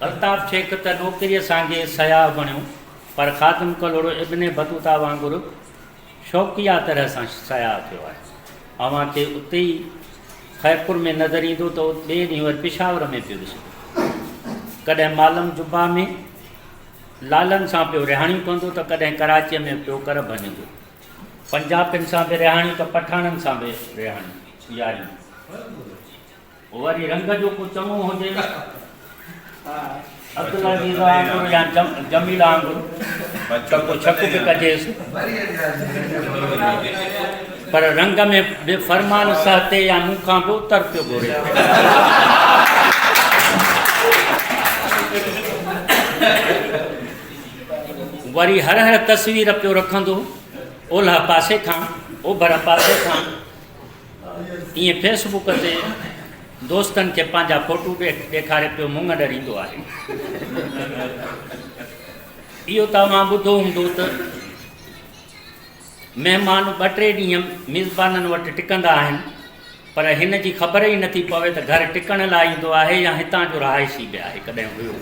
الطاف شيخ ته نوڪريء سانگي سياح بڻيو، پر خادم ڪلهوڙو ابن بطوطا وانگر شوقيه طرح سان سياح ٿيو آهي. اوهان کي اتي ئي خيرپور ۾ نظر ايندو ته ٻئي ڏينهن وري پشاور ۾ پيو ڏسبو. ڪڏهن مالم جبا ۾ لالن سان پيو رهاڻيون ڪندو ته ڪڏهن ڪراچيء ۾ پيو ڪر ڀڃندو. پنجاپين سان به رهاڻيون ته پٺاڻن سان به رهاڻيون ياريون. وري رنگ جو ڪو چڱو هجي عبدالعزيز وانگر يا جميل وانگر ته ڪو ڇڪ به ڪجيس پر رنگ ۾ به فرمان سهتي يا مون کان به اتر پيو گهري. وري هر هر تصوير پيو رکندو اولهه پاسي کان اوڀر پاسي کان ائين فيس بڪ تي دوستن کي پنهنجا فوٽو ڏيکاري پيو مڱ ڏريندو آهي. اهو ته اوهان ٻڌو هوندو ته مهمان ٻه ٽي ڏينهن ميزبانن وٽ ٽڪندا آهن پر هن جي خبر ئي نٿي پوي ته گهر ٽڪڻ لاء ايندو آهي يا هتان جو رهائشي به آهي ڪڏهن هيو.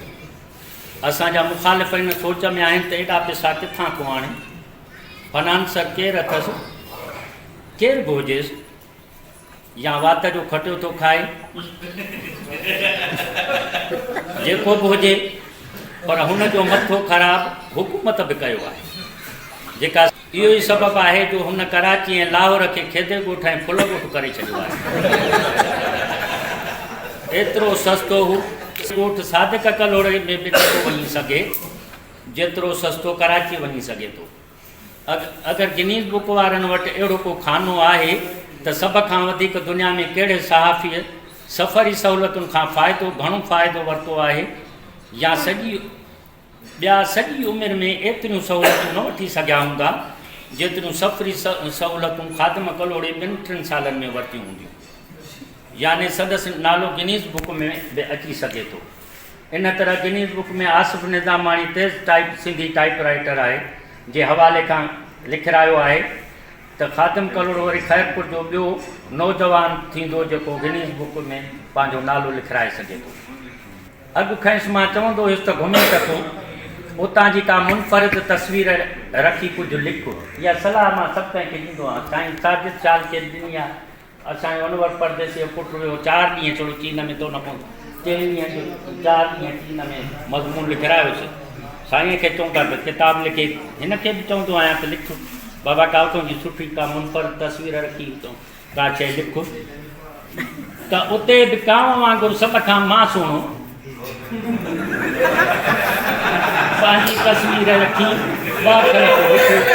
اسان جا مخالف ان سوچ ۾ آهن ته ايڏا پيسا ڪٿان ٿو آڻي؟ فنانسر ڪير اٿس؟ ڪير به هجيس يا وات جو کٽيو ٿو کائي، جيڪو به هجي، پر هن جو مٿو خراب حڪومت به ڪيو آهي، جيڪا. اهو ئي سبب آهي جو هن ڪراچي ۽ لاهور کي کيدي ڳوٺ ۽ ڦل ڳوٺ ڪري ڇڏيو آهي. ايترو سستو هو ڳوٺ صادق ڪلهوڙي ۾ به نٿو وڃي سگهي، جيترو سستو ڪراچيء وڃي سگهي ٿو. اگر گنيز بڪ وارن وٽ اهڙو ڪو خانو آهي ته سڀ کان وڌيڪ دنيا ۾ ڪهڙي صحافيء سفري سهولتن کان فائدو گهڻو فائدو ورتو آهي يا سڄي ٻيا سڄي عمر ۾ ايتريون سهولتون نه وٺي سگهيا هوندا جيتريون سفري سهولتون خادم ڪلهوڙي ٻن ٽن سالن ۾ ورتيون هونديون يعني سندس نالو گنيز بڪ ۾ به اچي سگهي ٿو. ان طرح گنيز بڪ ۾ آصف نظاماڻي تيز ٽائيپ سنڌي ٽائيپ رائيٽر آهي جي حوالي کان لکرايو آهي ته خادم ڪلهوڙو وري خيرپور جو ٻيو نوجوان ٿيندو جيڪو گنيز بڪ ۾ پنهنجو نالو لکرائي سگهي ٿو. اڳ کانئس مان چوندو هيس ته گهمين ته ٿو اتان جي ڪا منفرد تصوير رکي ڪجهه لک. اها صلاح مان سڀ ڪنهن کي ڏيندو آهيان. سائين ساجد شال کي به ڏني آهي. اسان جو انور پرديسيء جو پٽ ويو چار ڏينهن ڇڙو چين ۾ تو نه پهتو. چئين ڏينهن جو چار ڏينهن چين ۾ مضمون لکرايوس. سائينء کي چئون ٿا ته ڪتاب لکي. هن کي به چوندو آهيان ته لک بابا ڪا اتان جي سٺي ڪا منفرد تصوير رکي اتان ڪا شيء لک ته اتي به ڪانء وانگر سڀ کان مان سهڻو پنهنجي تصوير رکي ٻه اکر ٿو لکي.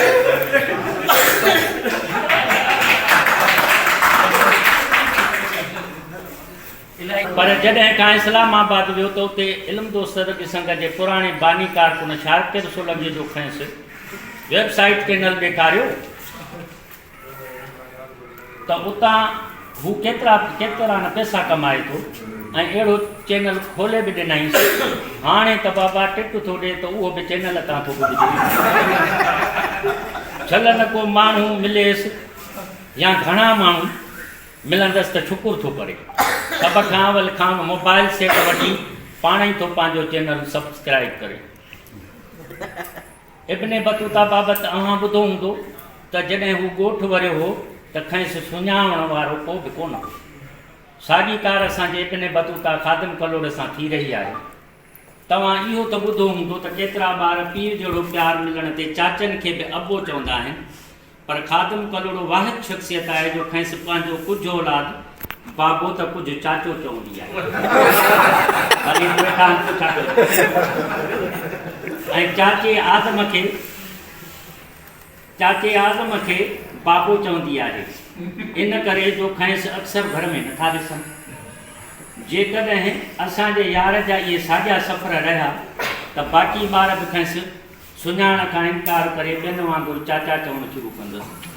پر جڏهن کان اسلام آباد ويو ته اتي علم دوست ادبي سنگت جي پراڻي باني ڪارڪن شاڪر سولنگي جو کيس ويب سائيٽ چينل ڏيکاريو. ته اتان هو ڪيترا ڪيترا نه پئسا ڪمائي ٿو ۽ اهڙو چينل کولي به ڏنائينس. هاڻي ته بابا ٽٽ ٿو ڏي ته اهو به چينل تان ٿو ٻڌجي. ڇل نه ڪو ماڻهو مليس يا گهڻا ماڻهو ملندس ته ڇڪر ٿو ڪري. سڀ کان اول کان موبائل سيٽ وٺي پاڻ ئي ٿو پنهنجو چينل سبسڪرائيب ڪري. ابن بطوطه بابت اوهان ٻڌو هوندو ته جڏهن هو ڳوٺ وريو هو ته کانئس سڃاڻڻ وارو ڪو به ڪونه هو. ساڳي ڪار اسان جي ابن بطوطه خادم ڪلهوڙي سان ٿي رهي آهي. توهان اهو ته ٻڌو هوندو ته ڪيترا ٻار پيء جهڙو پيار ملڻ تي چاچن کي به ابو چوندا آهن پر خادم ڪلهوڙو واحد شخصيت آهي جو کانئس پنهنجو ڪجهه اولاد بابو ته ڪجهه چاچو چوندي آهي. ڀلي ويٺا آهن پڇا ڪيو. ۽ چاچي اعظم کي چاچي اعظم کي بابو چوندي آهي. ان ڪري جو کانئس اڪثر گهر ۾ نٿا ڏسن. جيڪڏهن اسان جي يار جا اهي ساڳيا سفر رهيا ته باقي ٻار به کانئس سڃاڻڻ کان انڪار ڪري ٻين وانگر چاچا چوڻ شروع ڪندس.